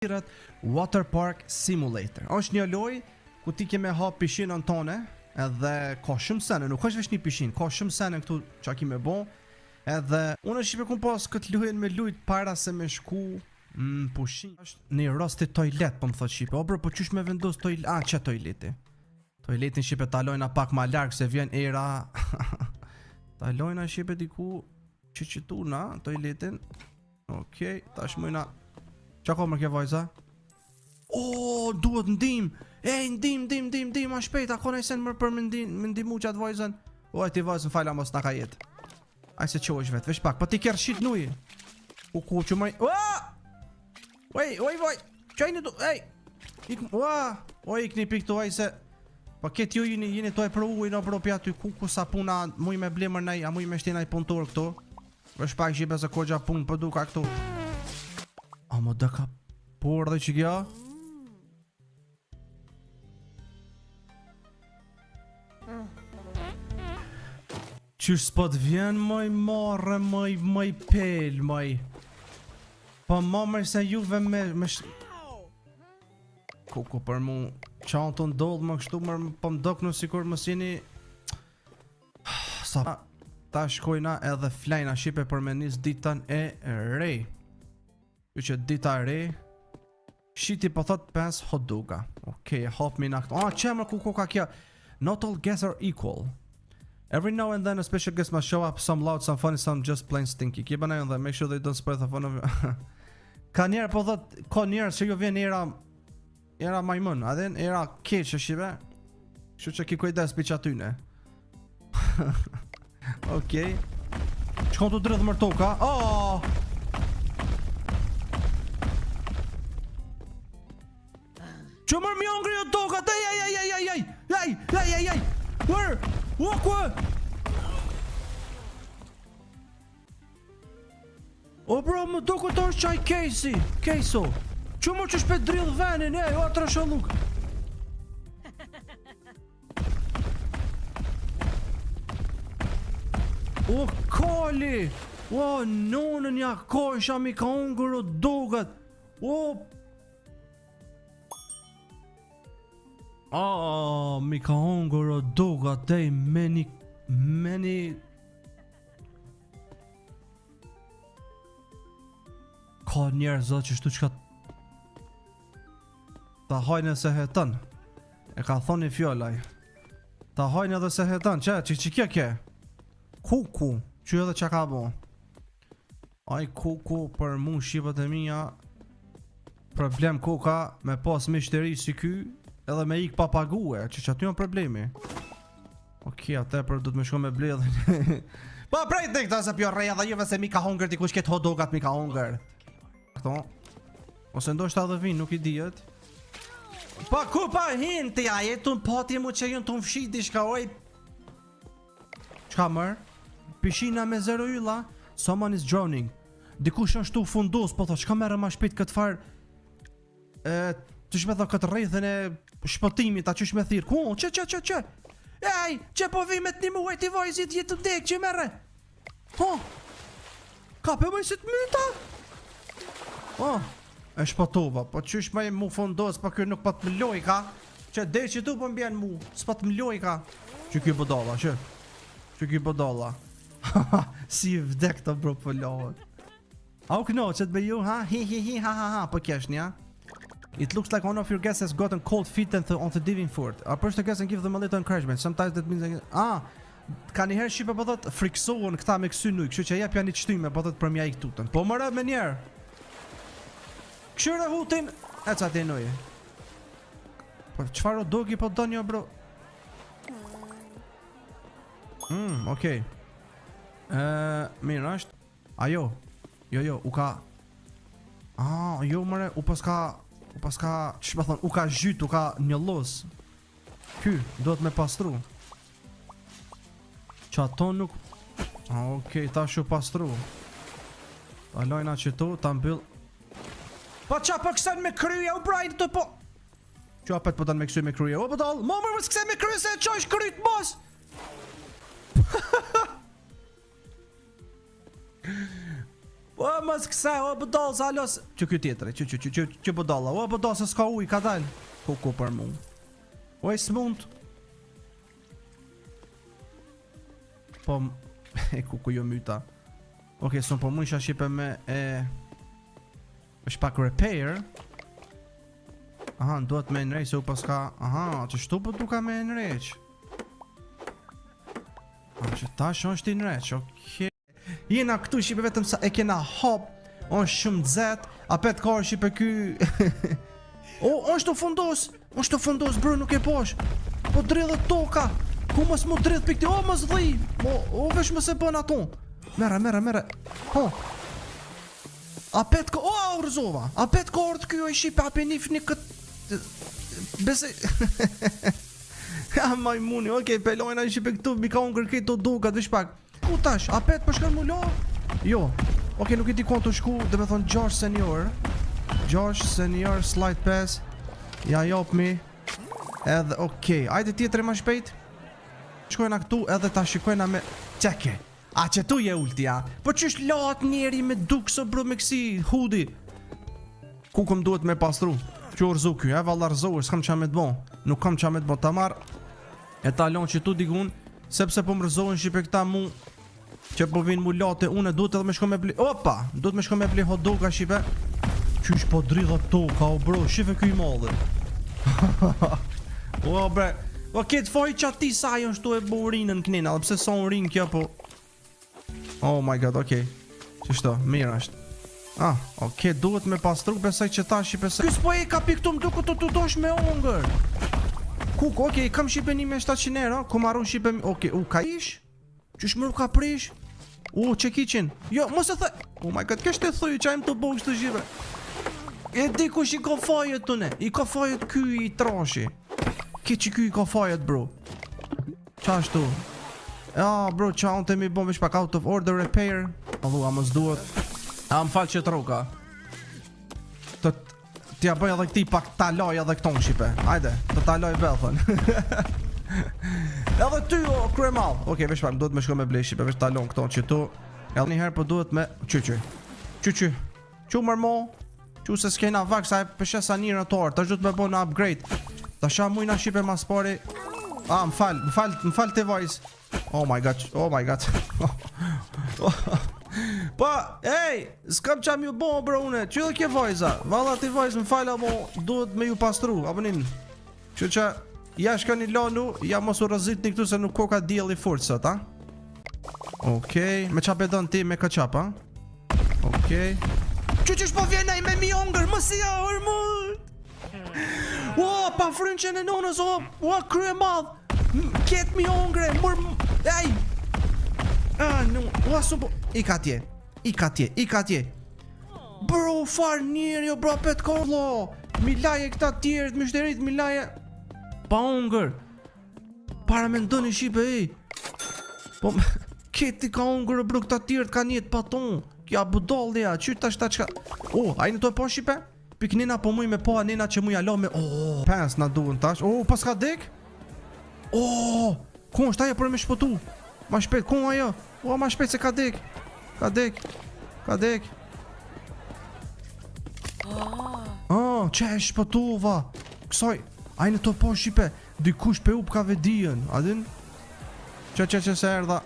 Thirret Water Park Simulator. Është një lojë ku ti ke me hap pishinën tone, edhe ka shumë sene, nuk është veç një pishinë, ka shumë sene këtu që ki me bo. Edhe unë shqipe kum pas këtë lojën me lujt para se me shku në pushim. Është një rosti toilet, po më thot shqipe. O bro, po qysh me vendos toilet? Ah, qe toileti. Toiletin shqipe ta lojna pak ma larg se vjen era. ta lojna shqipe diku që qëtu na toiletin. Okej, tash mujna Qa ka më kjo vajza? Oh, duhet ndim Ej, ndim, ndim, ndim, ndim, ma shpejt A ka naj sen më për me ndim, me ndimu qatë vajzën O, e ti vajzën fala mos na ka jetë Aj se që është vetë, veç pak Po ti kërë shit nuj U ku që maj Ua! Oj, oj, oj Qaj në du, ej Ik, ua! O, ik një pikë të aj se Po këtë ju jeni, jeni të e për ujë në bro aty ku ku sa puna muj me blemër naj, a muj me shti naj punëtor këtu Veç pak shqipe se kogja punë për duka këtu A më dëka por dhe që kjo? Qysh s'po të vjen moj marre moj moj pel moj Po ma mërë se juve me, me sh... Kuku për mu Qa të ndodhë më kështu mër Po më doknu sikur mos jeni Sa ta shkojna edhe flajna shqipe për me nis ditën e re. Ju që dita e re. Shiti po thot 5 hot doga. Okej, okay, hap mi na këto. Ah, qe më ku ku ka kjo? Not all guests are equal. Every now and then a special guest must show up, some loud, some funny, some just plain stinky. Keep an eye on them, make sure they don't spoil the fun of Ka njerë po thot, ka njerë që ju vjen era Era majmun, a din era keq e shqipe Kështu që ki kujdes pi qatyne Okej Qka të dridhë mër toka Oh! Që mër mi ongri o toka Ej, ej, ej, ej, ej, ej Ej, ej, ej, ej Wër, ua, ku O bro, më duket është qaj Kejsi, Kejso. Që më që shpet drill venin, e, o atra shalluk. O kali! O nonën ja kojsha mi ka ungër o dogat. O Oh, mi ka ungër o dogat ej me një me një Ka njerëz o që shtu qka Ta hajnë se heton E ka thonë një fjallaj Ta hajnë edhe se heton Që, që, që kjo ke Kuku Që edhe që ka bo Aj kuku për mu shqipët e mija Problem koka me pas myshteri si ky Edhe me ik pa pague Që që aty janë problemi Ok, atë për do të më shko me bledhën. Po prej të këta se pjo rreja dhe juve se mi ka hongër dikush këtë hot dogat mi ka hongër. Këto. Ose ndoshta edhe vinë, nuk i dihet. Pa ku pa hin ti a jetun pati mu që jën të më fshi diçka oj. Çka mër? Pishina me zero ylla, someone is drowning. Dikush është tu fundos, po thot, çka merr ma shpejt këtë far E, qysh me thë këtë rrethin e shpëtimit, a qysh me thirë, ku, që, që, që, që? Ej, që po vi me të një muaj të vajzit jetë të dek, që merre? Ho, ka pe mëj si të myta? Oh, e shpëtova, po qysh me mu fundos, po kjo nuk po të mloj ka? Që dhe që tu po mbjen mu, s'po të mloj ka? Që kjo budalla, që? Që kjo budalla? si vdek të bro po lahet. A u knoqet me ju, ha? Hi, hi, hi, ha, ha, ha, po kesh një, It looks like one of your guests has gotten cold feet and the, on the diving board. Approach the guest and give them a little encouragement. Sometimes that means... Ah, ka një herë shqipe po thot friksohen këta me ksy nuj, kështu që jep janë një çtyme po thot për mja ik tutën. Po mëre me njerë. Këshyre hutin, e ca ti nuj. Po çfarë o dogi po don jo bro? Mm, okej. Okay. Ë, mirë është. A jo, jo, jo, u ka Ah, jo mëre, u pas ka U pas ka, që më thonë, u ka zhyt, u ka njollos Ky, duhet me pastru Që ato nuk ah, Okej, okay, tash u pastru Ta lojna që tu, ta mbyll Po qa po kësen me kryje, u brajnë të po Që apet po dan me kësy me kryje, o po dal Mo mërë, mos kësen me kryje se e qojsh kryt mos O, mos kësa, o, budall, sa los Që ky tjetëri, që, që, që, që, që budalla O, budall, se s'ka uj, ka dal Kuku për mu O, i s'mund Po, e kuku jo myta Okej, okay, po mujsha shqipe me e është pak repair Aha, duhet me nreq se u paska Aha, qështu po duka me nreq A, që tash është i nreq, okej Jena këtu shqipe vetëm sa e kena hop është shumë nxet Apet ka shqipe ky O, është të fundos është të fundos, bro, nuk e posh Po dridhet toka Ku mos mu dridh pikti O, mos dhi O, o vesh mos e bën ato Mere, mere, mere Ho Apet ka, o, u rrëzova Apet ka ardhë ky o i shqipe Apet nif një këtë Bese Ja, majmuni, okej, pelojna i shqipe këtu Mi ka unë kërkej të dukat, vish pak Ku tash? Apet po shkon mu la? Jo. Okej, nuk e di ku të shku, dhe me thonë Josh Senior. Josh Senior Slide Pass. Ja jopmi. Edhe okej, ajde tjetër më shpejt. Shkojna këtu edhe ta shikojna me Çeke. A që tu je ulti, a? Po qysh lahet njeri me duk së bro me kësi hudi? Ku kom duhet me pastru? Që u rrëzu ky, e valla rrëzu, s'kam qa me t'bo. Nuk kam qa me t'bo, ta marr E ta lon që tu digun Sepse po më rrëzohen shqipe këta mu Që po vinë mu late Unë duhet edhe me shko me bli Opa! Duhet me shko me bli hot doga shqipe Qysh po dridhet toka o bro Shife ky i madhi O bre O këtë foj që ati sa ajo është tu e bo urinën kënina Dhe pse sa urinë kjo po Oh my god, okej. Qështo, mirë është. Ah, okej, duhet me pastru, besoj që tash i besoj. Ky s'po e ka pikë këtu më duket të të dosh me ongër. Ku, okej, kam shqipe 1700 euro, ku marru shqipe, okej, u ka ish? Qysh më ka prish? U, që kiqin? Jo, mos e the. Oh my god, kështë e thuj, që ajmë të bo kështu shqipe. E di kush i ka fajet të ne? I ka fajet ky i trashi. Ke që ky i ka fajet, bro. Qa ashtu? Ja, bro, qa unë të mi bo veç pak out of order repair Allu, a mos duhet A më falë që të roka Të T'ja bëj edhe këti pak ta laj edhe këton shqipe Ajde, të ta laj bethën Edhe ty o kryemadh Okej, veç pak, duhet me shko me blej shqipe Veç ta lon këton që tu Edhe një herë po duhet me Qy qy Qy qy Qu mërmo Qu se s'kena vak sa e pëshe sa njërë të orë Tash duhet me bo në upgrade Ta sha mujna shqipe mas pari Ah, më fal, më fal, më fal të vajz Oh my god, oh my god Po, ej, s'kam qa m'ju bo bro une Që dhe kje vajza Valla ti vajz më fal amo Duhet me ju pastru, apo nin Që që Ja shkoni lanu, ja mos u rrezitni këtu se nuk koka dielli fort sot, a? Okej, me qa bedon ti me këqap, a? Okej. Që qysh po vjen ai me mi ongër, mos i ja mut. O, pa frynqen e nonës, o, o, krye madh. Ket mi ongre, mër, ej. Ah, no, o, su po, i ka tje, i ka tje, i ka tje. Bro, far njeri, o bro, pet kollo. Mi laje këta tjerët, myshterit, mi laje. Pa ongër. Para me ndoni shqipe, ej. Po, keti ka ongër, o bro, këta tjerët ka njetë pa ton. Kja budallja, qy tash ta qka. O, a i në to e po shqipe? Pik nena po muj me po, nena që muj alo me... O, pens na duhen tash. O, pas ka dek? O, ku është ajo për me shpëtu? Ma shpejt, ku ajo? O, ma shpejt se ka dek. Ka dek. Ka dek. Oh, që e shpëtova? Kësaj, ai në to po shqipe, dikush pe up ka vedijën, a din? Që që që se erdha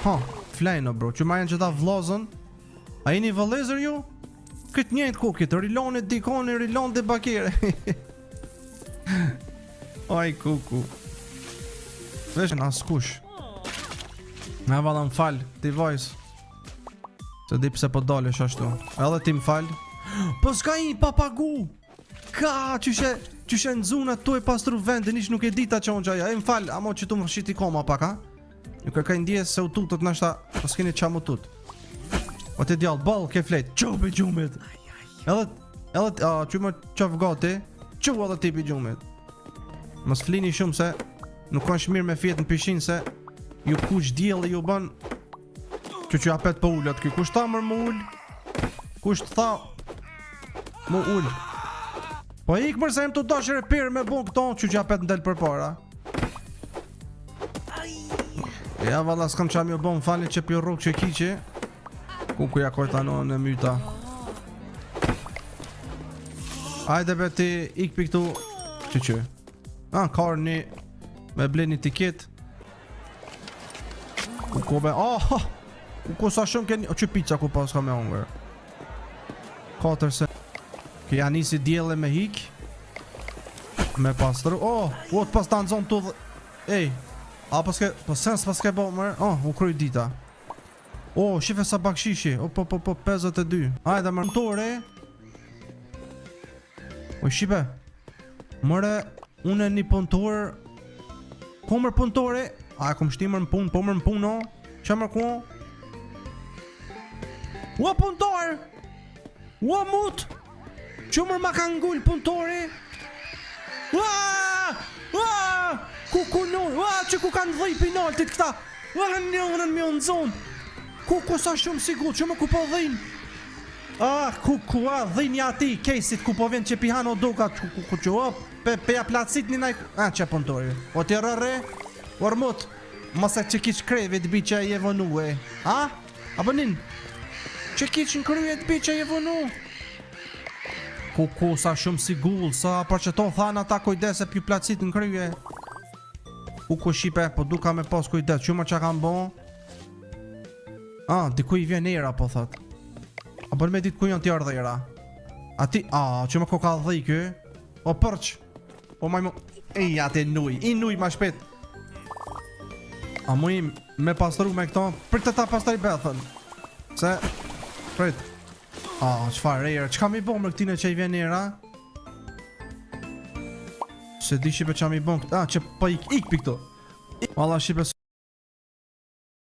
Ha, flejnë bro, që ma janë që ta vlozën A jeni vëllezër ju? Këtë njëjtë kukit, riloni dikoni, rilon dhe bakere Aj kuku Veshën askush Na valla më fal, ti vajz Se di pse po dalesh ashtu Edhe ti më fal Po s'ka i pa pagu Ka, qyshe, qyshe nëzuna tu e pastru vendin, ish nuk e dita që unë qaja. E më fal, amo që tu më shiti koma pak, ha? Nuk e ka ndjesë se u tutët nashta, po s'keni qa më tut. O të djallë, ball ke flejt, qo për gjumit. Edhe, edhe, a, që më qaf gati, qo edhe ti për gjumit. Mos flini shumë se nuk është mirë me fjet në pishinë se ju kuq dielli ju bën Që që apet po ulet ky Kush tha mër mu ul? Kush tha mu ul? Po ik mër se jem të dash repair me bon këto Që që apet ndel për para Ja valla s'kam qa m'ju bon Falni që pjo rrugë që kiqi. Ku ku ja kojta në në myta Ajde be ti ik pi këtu Që që Ah, ka një Me ble një tiket Ku ku be Oh, oh Ku ku sa shumë keni O që pizza ku pas ka me hongër Katër se Kjo ja nisi dielli me hik Me pastru Oh, o të pas ta nxon të dhe Ej A pas ke Po sen s'pas ke bo mërë Oh, u kry dita Oh, shife sa bakshishi O, po, po, po, 52 Ajde, mërë Punëtore O, shife Mërë Unë një punëtor Ku mërë punëtore A, e kum shti mërë në punë Po mërë në punë, o Që mërë ku O, punëtor O, mut Që mërë ma ka ngull punëtori Ua! Ua! Ku ku nu? Ua, që ku kanë dhej penaltit këta? Ua, njënën mi nxon Ku ku sa shumë sigur, që më ku po dhejnë? Ah, ku ku a dhejnë ja ati Kejsit ku po vjen që pihan o duka Ku ku ku që o pe, pe ja placit një naj Ah, që punëtori O ti rëre O rmut Mos e që kiq krevit bi që je vonue A? Apo nin Që kiq në kryet bi që je vonu Ku ku sa shumë si gull Sa për që to thanë ata kujdes e pju placit në krye Ku ku shipe Po duka me pas kujdes Që më që kam bo Ah, diku i vjen era po thot A bën me ditë ku janë t'ardhë era A ti, a, që më ko ka dhej kë O përq O majmu E ja ti nuj, i nuj ma shpejt A muj me pastru me këto Prit të ta pastroj bethën Se Prit A, qfar era Qka mi bo me këtine që i vjen era Se di shqipe qa mi bo A, që po ik, ik pi këtu Valla shqipe.